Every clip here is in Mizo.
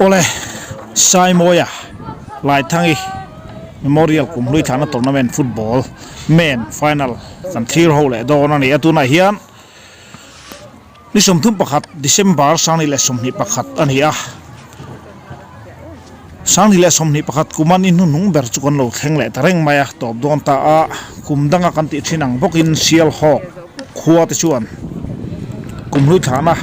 Awle Saimawia Laithangi Memorial Kumhlui Thlahna Tournament Football Men Final kan thlir ho leh dawn a ni a, tunah hian ni 31 December 2021 a ni a, 2021 kuma ni hnuhnung ber chu kan lo thleng leh ta reng mai a, tawp dawn ta a, kum danga kan tih thin ang bawkin Sialhawk khua te chuan Kumhlui thlahna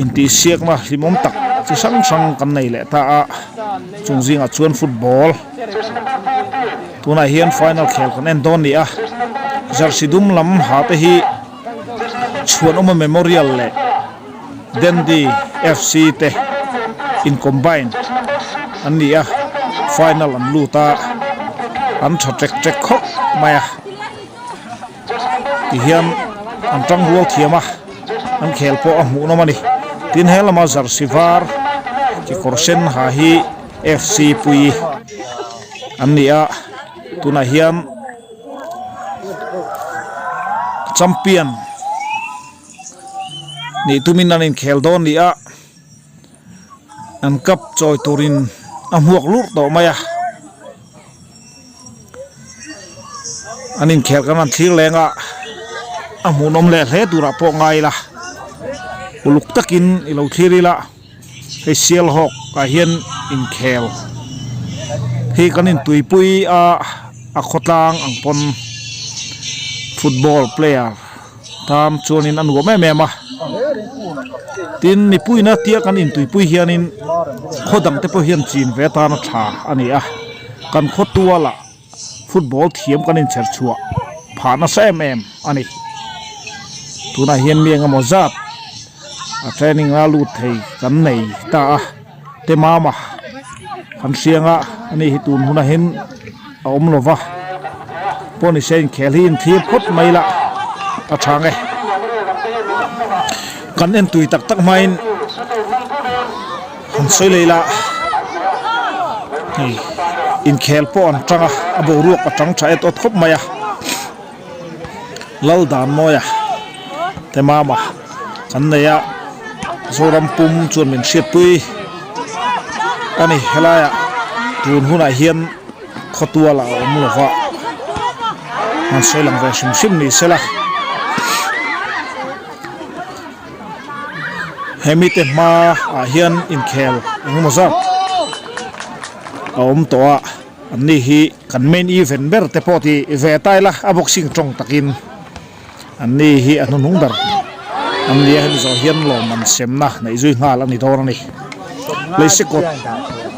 intihsiakna hlimawm tak chi hrang hrang kan nei leh ta a, chung zingah chuan football tunah hian final khel kan en dawn ni a, jersey dum lam ha te hi Chhuanawma Memorial leh Dandy FC te in combine an ni a, final an lut a, an tha ṭek ṭek khawp mai a. Tihian an tang rual thiam a, an khel pawh a hmuhnawm a ni. Tin he lama jersey var kekawr sen ha hi FC pui an ni a, tunah hian champion nih tumin an inkhel dawn ni a, an cup chawi turin a hmuak lurh tawh mai a. An inkhel kan han thlir leng a, a hmuhnawm leh hle turah pawh ngai ila, uluk takin i lo thlir ila, hei Sialhawk ah hian inkhel hi kan intuipui a, a khawtlang ang pawn football player tan chuanin a nuam em em a, tin mipuina tia kan intuipui hianin khaw dang te pawh hian chin ve atan a tha a ni a, kan khaw tualah football thiam kan inchher chhuah phah nasa em em a ni. Tunah hian mi engemaw zat a training a lut thei kan nei ta a, te mama kan hriang a, ani hi tun hunah hian a awm lo va, pawh ni se inkhel hi inthlir phawt mai la a tha nge. Kan en tui tak tak hmain han sawi leh ila hei inkhel pawh an tang a, a boruak a tang tha et awt khawp mai a, Laldanmawia te mama kan nei a, Zoram pum chuan min hriatpui a ni helaiah tun hunah hian khawtual a awm lo va, han sawi lang ve hrim hrim ni sela. Hemi te hma ah hian inkhel engemaw zat a awm tawh a, an ni hi kan main event ber te pawh ti ve ta ila a boxing tawng takin an ni hi a hnuhnung ber an ni a, hemi zawh hian lawm an semna neih zui nghal a ni dawn a ni. Leisekawt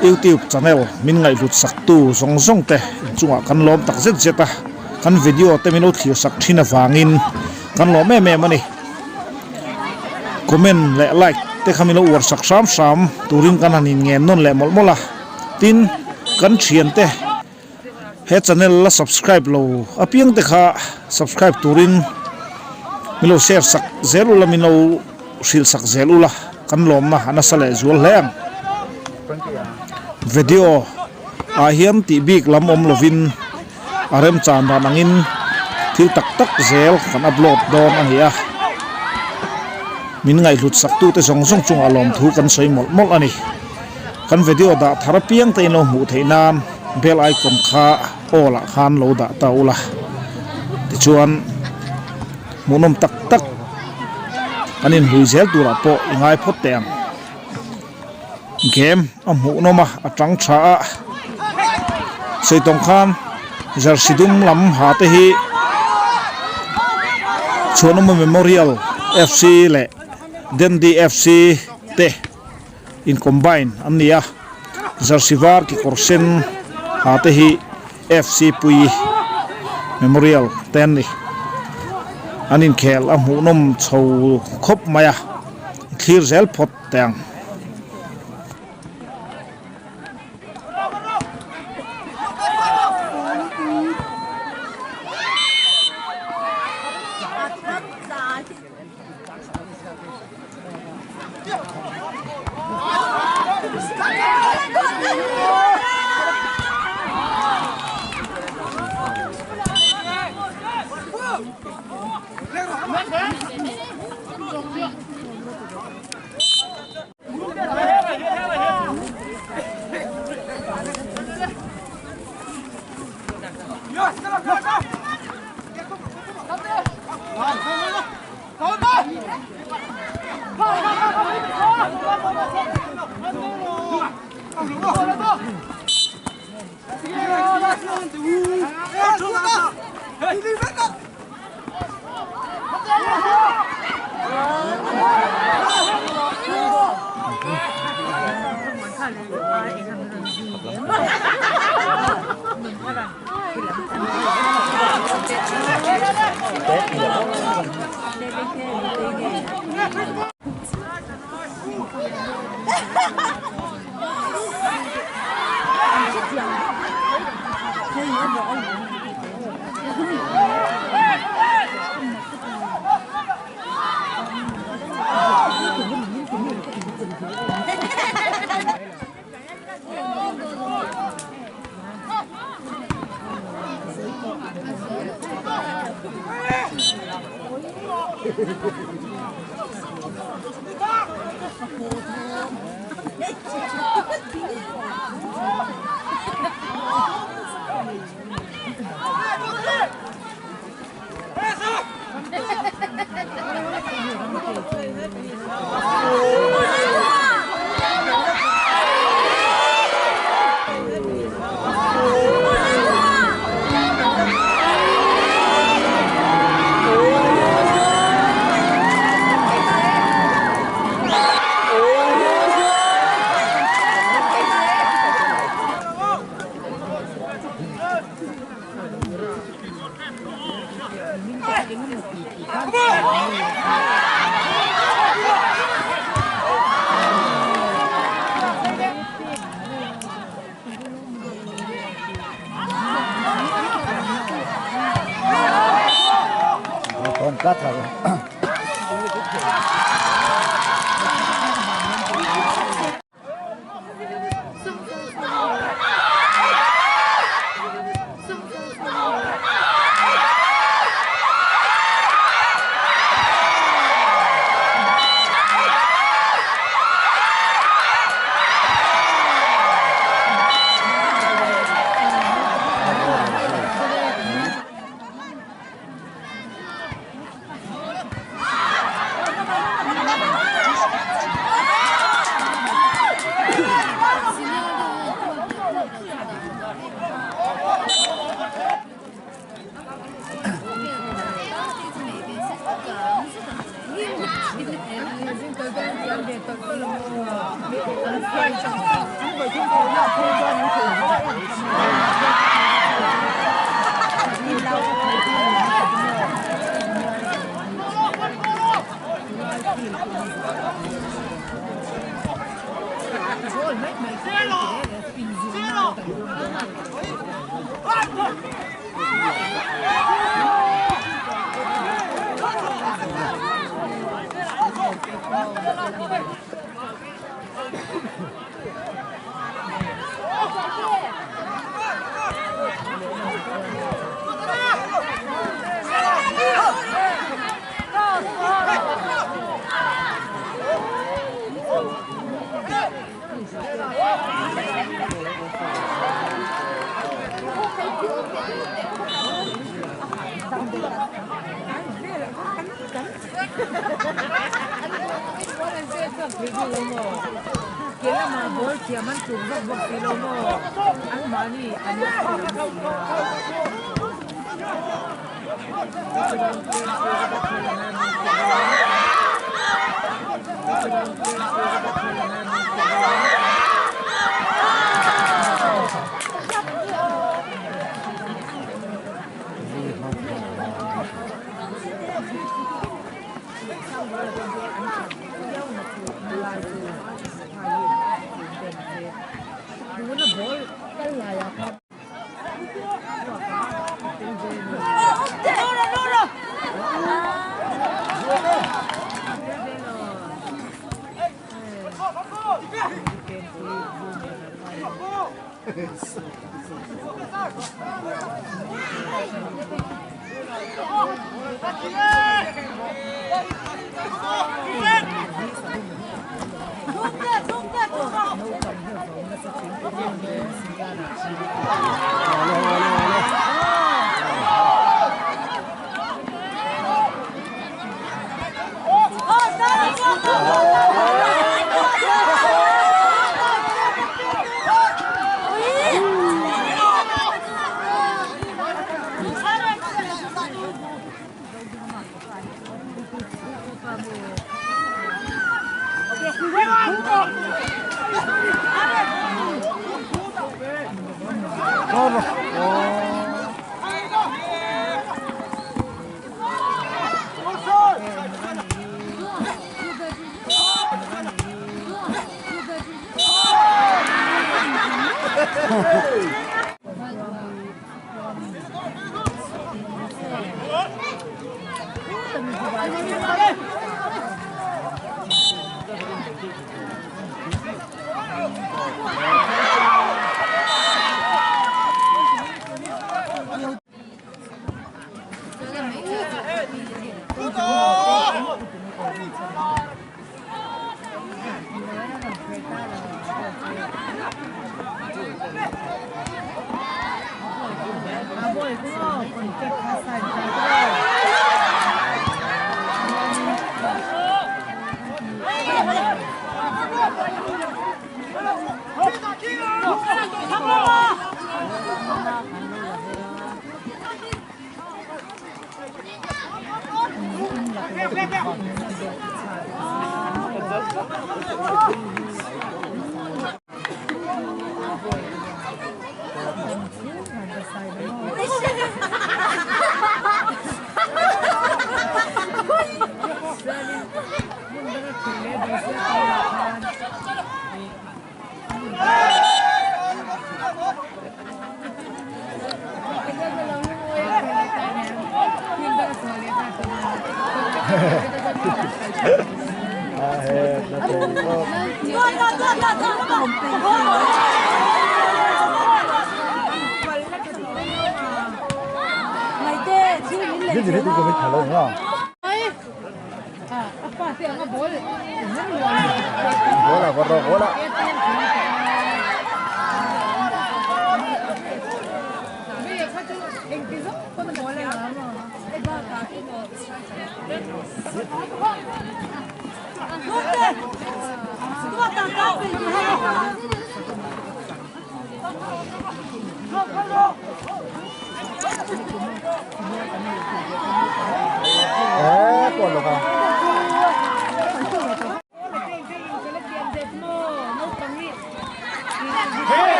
youtube channel min ngaihhlut sak tu zawng zawng te inchungah kan lawm tak zet zet a, kan video te min lo thlir sak thin avangin kan lawm em em a ni. Comment leh like te kha min lo uar sak hram hram turin kan han inngen nawn leh mawlh mawlh a, tin kan thiante he channel la subscribe lo apiang te kha subscribe turin min lo share sak zel ula min lo hrilh sak zel ula kan lawmna a nasa leh zual hle ang. Video ah hian tih bik lam awm lovin a remchan dan angin thil tak tak zel kan upload dawn a ni a, min ngaihhlut sak tute zawng zawng chungah lawmthu kan sawi mawlh mawlh a ni. Kan video dah thar apiang te in lo hmuh theih nan bell icon kha all ah khan lo dah ta ula tichuan hmuhnawm tak tak kan inhlui zel turah pawh i ngai phawt teh ang. Game a hmuhnawm a, a tang tha a, Seitawng khan jersey dum lam ha te hi Chhuanawma Memorial FC leh Dandy FC te in combine an ni a, jersey var kekawr sen ha te hi FC Pui Memorial te an ni. An inkhel a hmuhnawm chho khawp mai a, thlir zel phawt teh ang.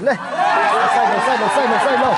Le sai lo sai lo sai lo sai lo.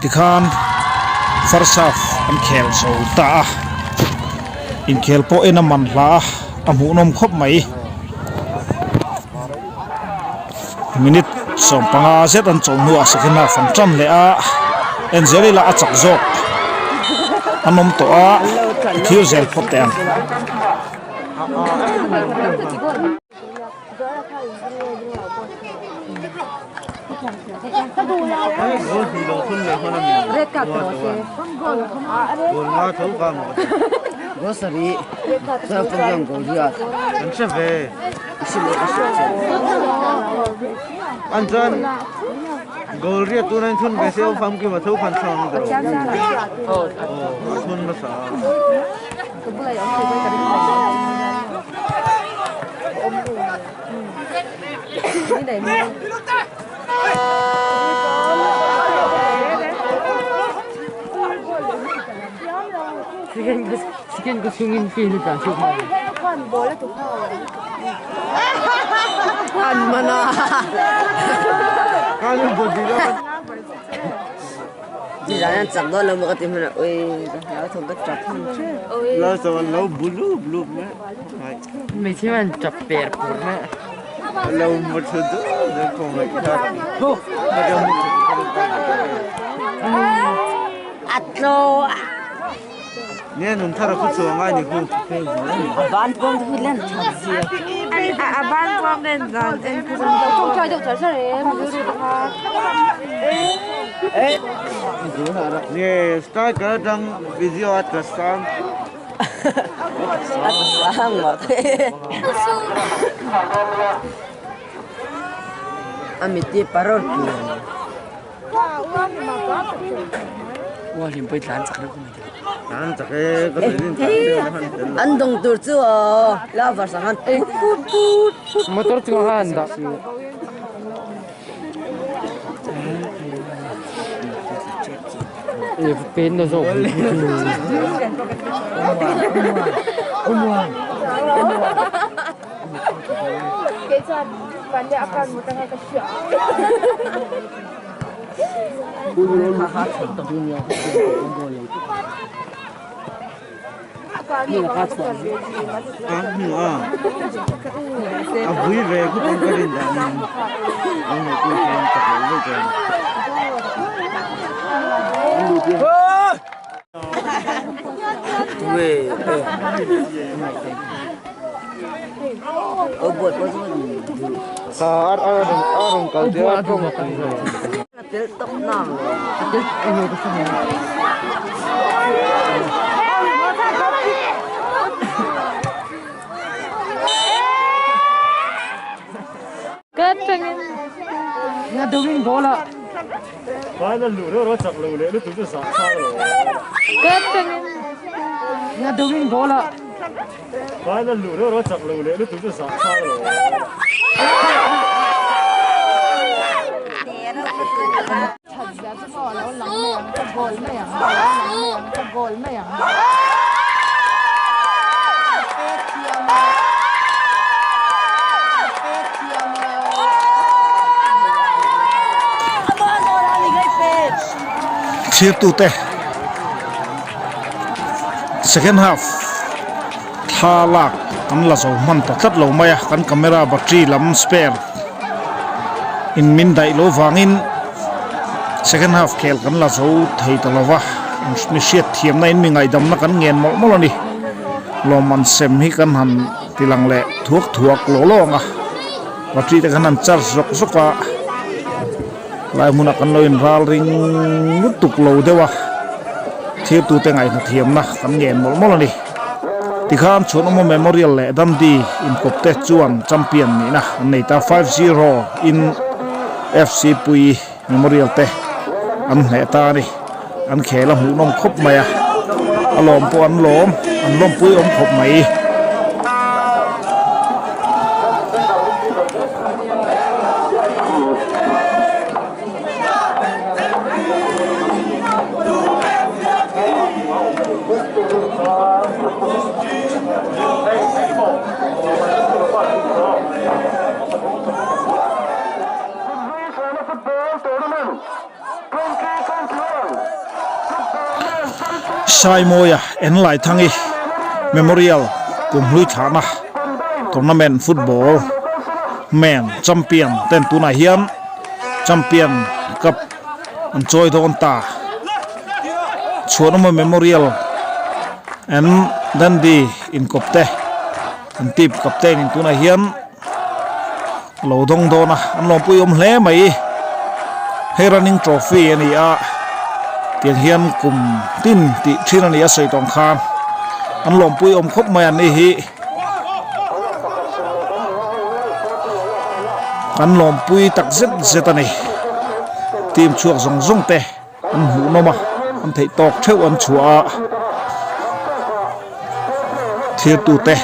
Tikhan first half an khel zo ta a, inkhel pawh en a man hla a, a hmuhnawm khawp mai. Minute 15 zet an chawlh hnuah second half an tan leh a, en zel ila a chak zawk an awm tawh a, i thlir zel phawt teh ang. An chuan goal riat tuna in thun ve se aw famkim a tho khan chhuang ni tawh aw a thun hmasa Nge nun thar a khu chhuah ngai ni khu. Nge striker atang physio a tla sang. An dawng tur chu aw lover sang han put put put. Motor chungah khan an dah. Pen na zawk. A vui ve khawp ang ka rin dan in ang hmuh tur hian chak loh vek em. Thirtute second half thla lak kan la zo hman ta tlat lo mai a kan camera battery lam spare in min daih loh vangin second half khel kan la zo thei ta lo va mi hriat thiamna in mi ngaihdamna kan ngen mawlh mawlh a ni lawmman sem hi kan han ti lang leh thuak thuak lawh lawng a battery te khan han charge zawk zawk a lai hmunah kan lo in ral ring lutuk lo deuh a thirtute ngaihna thiamna kan ngen mawlh mawlh a ni tikhan Chhuanawma Memorial leh Dundee inkawp te chuan champion nihna an nei ta 5-0 in FC Pui Memorial te. An hneh ta a ni. An khel a hmuhnawm khawp mai a, a lawm pawh an lawm, an lawmpui awm khawp mai. Saimawia Enlaithangi Memorial Kumhlui Thlahna Tournament Football Men Champion ten tunah hian Champion Cup an chawi dawn ta. Chhuanawma Memorial and Dundee inkawp te an team captain in tunah hian lo dawng dawn a an lawmpui awm hle mai hei running trophy a ni a tiang hian kum tin tih thin a ni a sawi tawng khan an lawmpui awm khawp mai an ni hi kan lawmpui tak zet zet a ni team chhuak zawng zawng te. An hmuhnawm a, an theih tawk theuh an chhuah a, thirtute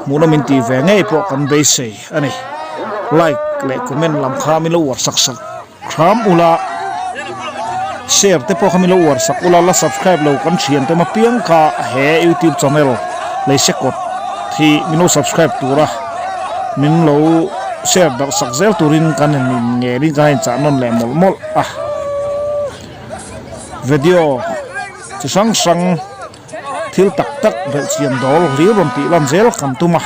hmuhnawm in tih ve ngei pawh kan beisei a ni. Like leh comment lam kha min lo uar sak sak hram ula, share te pawh kha min lo uar sak ula, la subscribe lo kan thian te mapiang kha he youtube channel Leisekawt hi min lo subscribe tura min lo share darh sak zel turin kan in ngelin kan inchah nawn leh mawlh mawlh. a video chi hrang hrang thil tak tak belhchian dawl hlir rawn tih lan zel kan tum a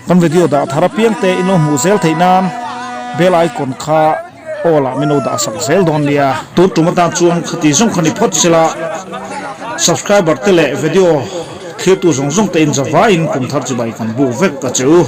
kan video dah thar apiang te in lo hmuh zel theih nan bell icon kha aw lah min lo dah sak zel dawn nia tun tum atan chuan khati zawng kha ni phawt sela subscriber te leh video thlir tu zawng zawng te in zavaiin kum thar chibai kan buk vek a che u.